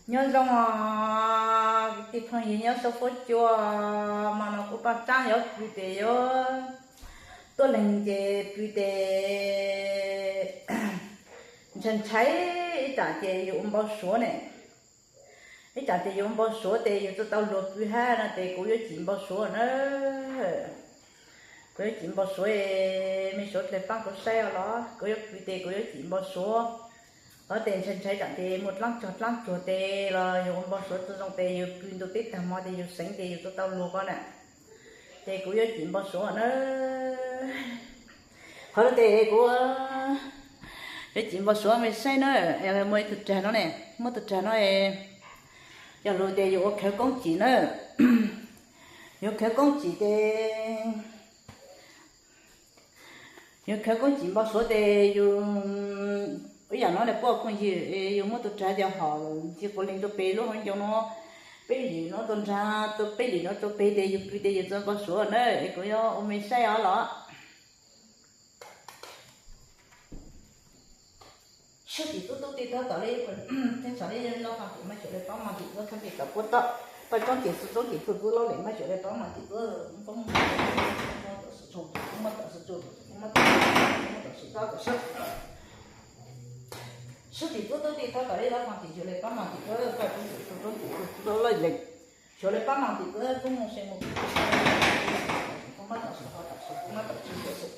Nyob zoo os kwv tij phooj ywg nyob saum fuab cua, hmo no kuv Paj Tsab yuav pw tes yuav tuaj leeg ces pw tes ntshai ntshai, ib tsam ces yus ua npau suav ne, ib tsam ces yus ua npau suav tes yus tsis tau luag pw hab no tes kuv yuav tsim npau suav na. Kuv yuav tsim npau suav, mej suav dlawg paab kuv saib os los kuv yuav pw tes kuv yuav tsim npau suav. Qhov tes ntshai ntshai tsam ces muaj dlaab tsog dlaab tsuag tes los yus ua npau suav tsi zoo tes yus pw ntu peb tag hmo tes yus xeev tes yus tsis tau luag ko na. Ces kuv yuav tsim npau suav na. Qhov no tes kuv yuav tsim npau suav mej saib na. Muaj ib tug rag no ne, muab tug rag no, yog lug tes yus ua khawv koob tsim na. Yus khawv koob tsim tes, yus khawv koob tsim npau suav tes yus, ib yam no ne puab phooj ywg, yus muab tus rag cov hom ci quav leeg rua peg lub hauv ncoo no, peb lim no rua nraag, peb lim no rua peg tes yus pw tes yus txua npau suav na. Es kuv yuav ua mej saib os los. Sib tim tub tub tij thab tom le, tej txhom le loj faj tim maj xyuam le paab maj tim tub thab tim tom puab tom, paj tsoob tim txu tsoob tim txu tub loj le maj xyuam le paab maj tim tub, poob maj tom su tsu, poob maj tom su tsu, poob maj tom su tsu, poob maj tom su tsu, poob maj tom su tsu. Sib tim tub tub tij thab tom le loj faj tim xyuam le paab maj tim tub, paj tsoob tim txu tsoob tim txu tub loj le, xyuam le paab maj tim tub, poob maj se mus, poob maj tom su ho tom su, poob maj tom su, poob maj tom su, poob maj tom su,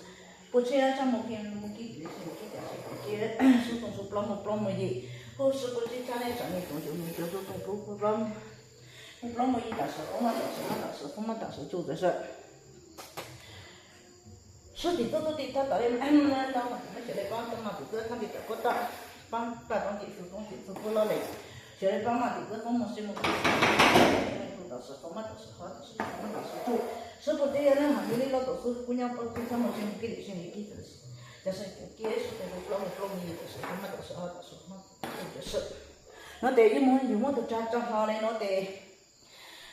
poob tsheb tshaj mus khi mus kib li se mus kib cas se mus kib, sub tooj sub plaub mus plaub mus yim, kuj sib kuj tsheb tshaj nej tsam nej toov xyuv mus xyuv sub tooj sub plaub, mus plaub mus yim tam sim, poob maj tam sim, maj tam sim, poob maj tam sim tsu tam sim. Sib tim tub tub tij thab tom le, no mas tim maj xyuam le paab tub maj tim tub thab tim tom puab tom, paab paj tsoob tim txu tsoob tim txu tub loj le, xyuam le paab maj tim tub poob mus se mus, tsu tam sim, poob maj tam sim, ho tam sim, poob maj tam sim tsu. Sib puj teb yog neej mam li loj tam sub kuj nyob paub txug tshaj mus se mus kib li se mus kib tam sim, cov se kib sub tooj sub plaub mus plaub mus yim tam sim, poob maj tam sim, ho tam sim, poob maj tam sim. No tes yeej muaj yus muab tus rag tso hlo le no tes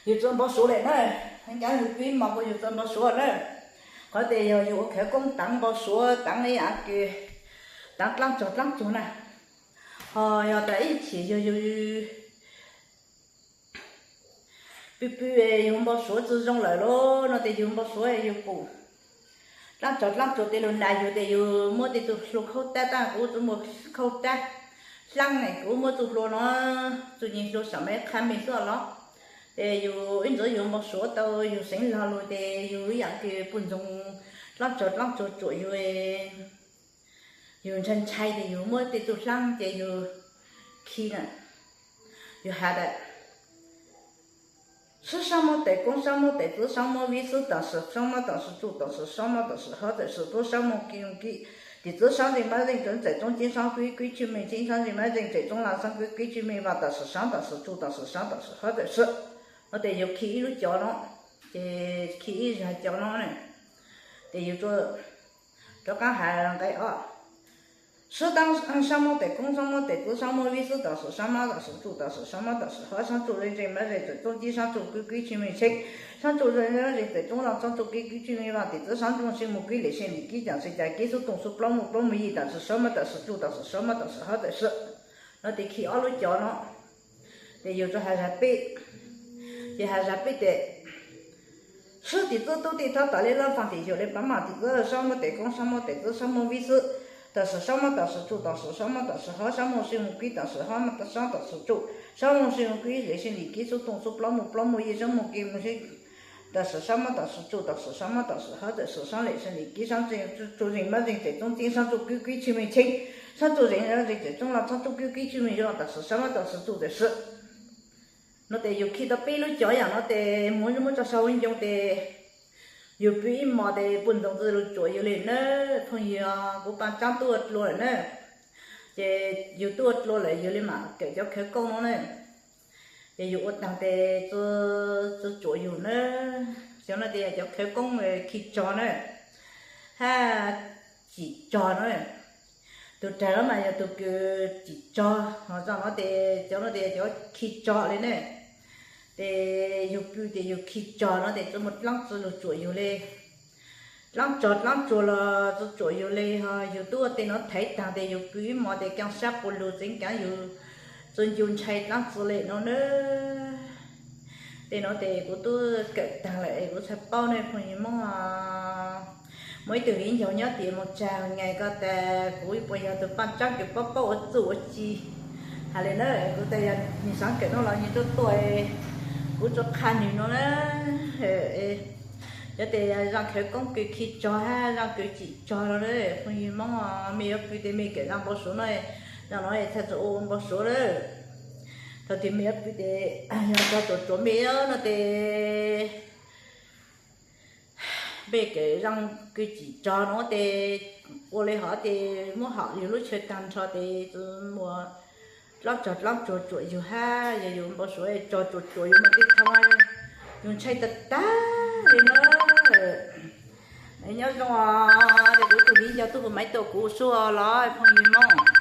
yus txua npau suav le na. Ncav yus pw ib hmos kuj yus txua npau suav na. Qhov tes yog yus ua khawv koob taav npau suav, taav ib yam kws taav dlaab tsog dlaab tsuag na. Ho yog tas ib chim yog yus pw pw yus npau suav tsi zoo lawm lauj no tes yus npau suav yus pum dlaab tsog dlaab tsuag tej lug nas yus tes yus muab tej tug hlua khaub tab, tab kuv tsi muaj khaub tab hlaab ne, kuv muab tug hlua no, tug nyuag hlua sam me qha me xwb los. Ces yus ib ntsis yus npau suav tau yus xeev lug lug tes yus ib yam kws puj ntxoog dlaab tsog dlaab tsuag tsuam yus, yus ntshai ntshai tes yus muab tej tug hlaab ces yus khi na, yus has tas sib saab muab tes koob, saab muab tes txwv, saab muab vib xwb, tam sim saab muab tam sim tsu, tam sim saab muab tam sim hov, tam sim tub saab muab kib kib, tim txwv saab zeeg mab zeeg txawm txawm txoob ceeb saab kib kib tshwj me ceeb saab zeeg mab zeeg txawm txoob lam saab kib kib tshwj me vam tam sim saab tam sim tsu tam sim saab tam sim hov tam sim. No tes yus khi ib lub cov no, ces khi ib zag cov no ne, ces yus rov qaab has nqe os. Sib taab saab muab tes koob, saab muab tes txwv, saab muab vib xwb, tam sim saab muab tam sim tsu, tam sim saab muab tam sim hov, saab tsu zeeg zeeg mab zeeg txawm txoob ceeb saab tsu kib kib tshwj me ceeb, saab tsu zeeg mab zeeg txawm txoob lam saab tsu kib kib tshwj me vam, tim txwv saab tsu se mus kib li se lim kib cam se cas kib xub toom xub plaub mus plaub mus yim, tam sim saab muab tam sim tsu, tam sim saab muab tam sim hov tam sim. No tes khi ob lub cov no, ces yus rov has zag peb, ces has zag peb tes sib tim txwv tub tij thab tom le loj faaj tim xyuam le paab maj tim txwv, saab muab tes koob, saab muab tes txwv, saab muab vib xwb, tam sim saab muab tam sim tsu, tam sim saab muab tam sim hov, saab moo se mus kib, tam sim hov muab saab tam sim tsu, saab moo se mus kib li se lim kib xub toom xub plaub mus plaub mus yim, saab moo kib mus se tam sim saab muab tam sim tsu, tam sim saab muab tam sim hov tam sim, saab lim se lim kib, saab tsu zeeg mab zeeg txawm txoob ceeb saab tsu kib kib tshwj me ceeb, saab tsu zeeg mab zeeg txawm txoob lam saab tsu kib kib tshwj me yim, tam sim saab muab tam sim tsu tam sim. No tes yus khi tau peb lub cov yam no tes muab muab tso sau ncoo tes yus pw ib hmos tes puj ntxoog tsi lug tsuam yus li na. Phooj ywg, kuv paab tsaab tuaj dlua lawm na. Ces yus tuaj dlua lawm yus li mam kawm cov khawv koob no na. Ces yus ua taag tes tsi tsuam yus na. Cov no tes yog cov khawv koob khi tsog na, hab cim tsog no. Tug rag no mas yog tug kws cim tsog, ho tso no tes cov no tes yog cov khi tsog li ne. Ces yus pw tes yus khi tsog no tes tsi muaj dlaab tsi lug tsuam yus li. Dlaab tsog dlaab tsuag los tsi tsuam yus li, ho yus tub ua tej no thaiv taag tes yus pw ib hmos tes kaaj sab puag lug tseev kaav yus txhua ncu ntshai dlaab txug le nuav na. Tej nuav tes kuv tub kawm taag lawm es kuv txhaj paub ne phooj ywg Moob. Muaj ib tug viv ncaus nyob tim Moos Tsag Nyais ko tas kuv puas yog tug paaj tsaab kws paub paub ua txuj ua ci. Has le na, kuv tas yog nwg xaav kawm nuav los nwg tuaj tuaj, kuv tsuas qha nwg nuav na. Yog tes zaaj khawv koob kws khi tsog hab zaaj kws tsim tsog lawm na phooj ywg Moob. Mej yuav pw tes mej kawm zaaj npau suav no, zaaj nuav txhaj txug ua npau suav lawm. Thaum twg mej yuav pw tes yog tsog tsuam tsuam mej no tes mej kawm zaaj kws tsim tsog nuav tes ua le hov tes muab hom yug lub chaw taag nrho tes txug muaj dlaab tsog dlaab tsuag tsuam yug hab yog yug npau suav tsog tsuam tsuam yug muaj tej thaab, yug ntshai tag tag le na. Nyob zoo os, tes kuv tug viv ncaus tub hu maiv tuaj kuv sub los phooj ywg Moob.